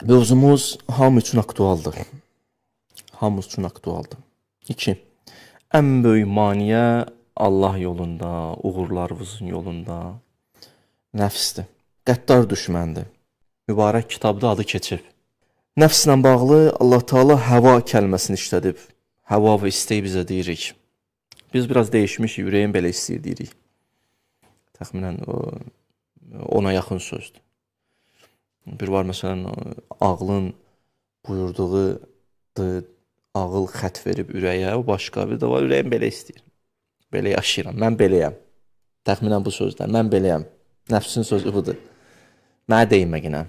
Mövzumuz hamı üçün aktualdır. Hamı üçün aktualdır. 2. Ən böyük maneə Allah yolunda, uğurlarımızın yolunda nəfsdir. Qəddar düşməndir. Mübarək kitabda adı keçib. Nəfslə bağlı Allah Teala həva kəlməsini işlədib. Həva və istək bizə deyirik. Biz biraz dəyişmişik, ürəyim belə istəyir deyirik. Təxminən ona yaxın sözdür. Bir var məsələn, ağlın buyurduğu ağıl xət verib ürəyə, o başqa bir də var, ürəyim belə istəyir. Belə yaşayıram, mən beləyəm. Təxminən bu sözlər, mən beləyəm. Nəfsin sözü budur. Mənə deyinməginə,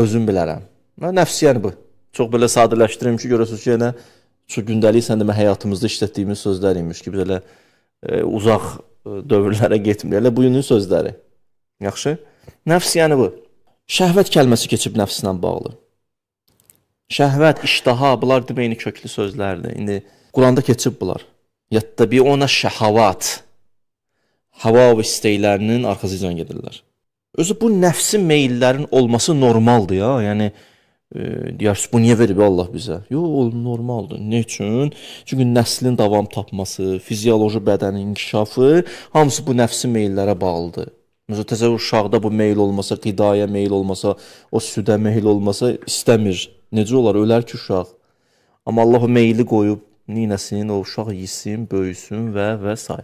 özüm bilərəm. Nəfs yəni bu. Çox belə sadələşdirim ki, görəsiniz ki, yəni, çox gündəlik sən demə həyatımızda işlətdiyimiz sözlər imiş ki, biz elə uzaq dövrlərə getmirik. Elə bugünün sözləri. Yaxşı? Nəfs yəni bu. Şəhvət kəlməsi keçib nəfslə bağlı. Şəhvət, iştaha, bunlar demə eyni köklü sözlərdir. İndi Quranda keçib bunlar. Yəttəbiuna şəhavat. Hava və istəklərinin arxasıca gedirlər. Özü bu nəfsi meyillərin olması normaldır ya. Yəni deyərsiniz, bu niyə verib Allah bizə? Yox, o normaldır. Nə üçün? Çünki nəslin davam tapması, fizioloji bədənin inkişafı hamısı bu nəfsi meyillərə bağlıdır. Məsələn, təsəvvür uşaqda bu meyil olmasa, qidaya meyil olmasa, o südə meyil olmasa istəmir. Necə olar? Ölər ki uşaq. Amma Allah o meyili qoyub, neynəsin, o uşaq yesin, böyüsün və s.